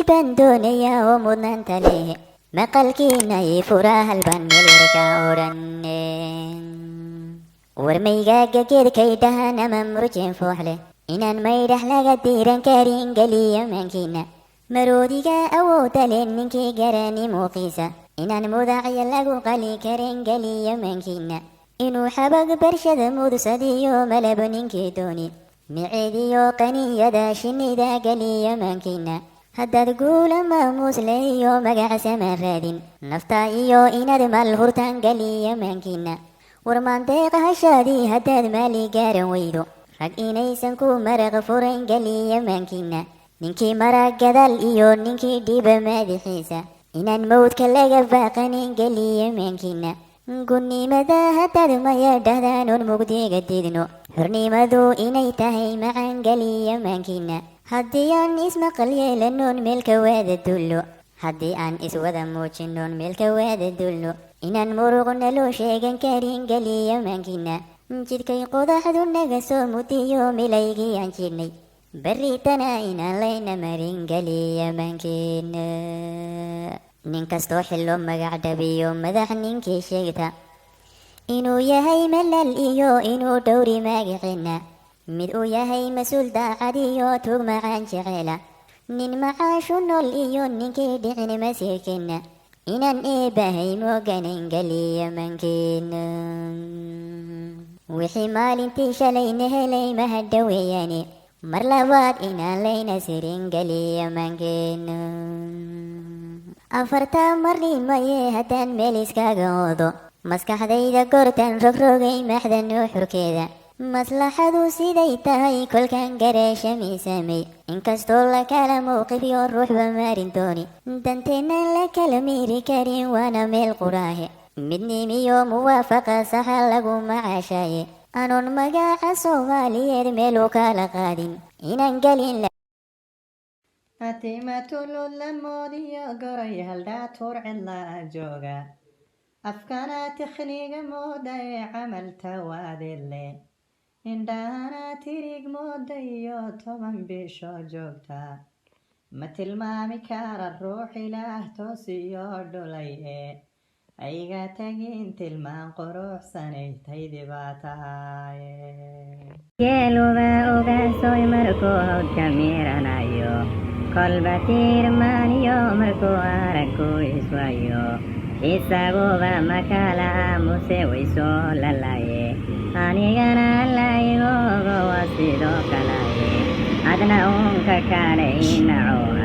Baan doonayaa oo mudnaanta leh, maqalkiina ii fura, halbaan meel yar ka odhan. War maygaaga geedkay dhahan ama murjin fooxleh, inaan maydhax laga diiran karin geliya maankiina. Maroodiga awoodda leh ninkii garani muuqiisa, inaan mudacya lagu qali karin geliya maankiina. Inuu xabag barshada mudsadiyo malab ninkii dooni, micidiyo qaniyada shinnida geliya maankiina. Haddaad guula maamuusle iyo magaca sama raadin, nafta iyo inaad mal hurtaan geliya maankiina. War maandeeqa hashaadii haddaad maali gaaran weydo, rag inaysan ku maraq furayn geliya maankiina. Ninkii mara gadaal iyo ninkii dhiiba madaxiisa, inaan mawdka laga baaqanin geliya maankiina. Gunnimada haddaad maya dhahdaanon mugdiga diidno, xornimadu inay tahay macaan geliya maankiina. Haddii aan ismaqal yeelanoon meelka waada dullo, haddii aan iswada muujinoon meelka waada dulno, inaan muruqna loo sheegan karin geliya maankiina. Jidkay qodaxdu naga soo mudiyo milaygii aan jirnay, berritana inaan layna marin geliya maankiina. Nin kastoo xillo magac dhabiyo madax ninkii sheegta, inuu yahay malal iyo inuu dhowri magiciina, mid uu yahay mas-uul daacad iyo tuug macaan jeceela, nin macaashu nool iyo ninkii dhicin masiirkeenna, inaan eebbahay mooganayn geliya maankiina. Wixii maalintii shalayna helay mahadha weeyaane, mar labaad inaan layna sirin geliya maankiina. Afarta marnimaye haddaan meel iskaga oodo, maskaxdayda goortaan rogrogay maxda nuuxurkeeda, maslaxadu siday tahay kolkaan gareesha miisaamay, inkastoo la kala mowqifyo ruuxba maarin dooni, danteennan la kala miiri karin waana meel quraahe, midnimiyo muwaafaqa saxa lagu macaashaaye, anoon magaca Soomaaliyeed meelu kala qaadin inaan gelin. Atimatulud la moodiyo goray haldhaatuur cidlaa jooga, afkana tikhniga mooda ee camal tawaadile, indhahana tirig mooda iyo 10 bisho joogta, ma tilmaami kara ruux Ilaah toosiyo dhulay ee ayga tagin tilmaan quruxsanay taydi baa tahaye. Geeluba ogaasoy markuu hawdka miiranayo, kolba tiirmaaniyo markuu aragku iswayo, isaguba makala aamuse waysoo lalaye, anigana laygogo waa sidoo kalaye, adna uunka kale inaco.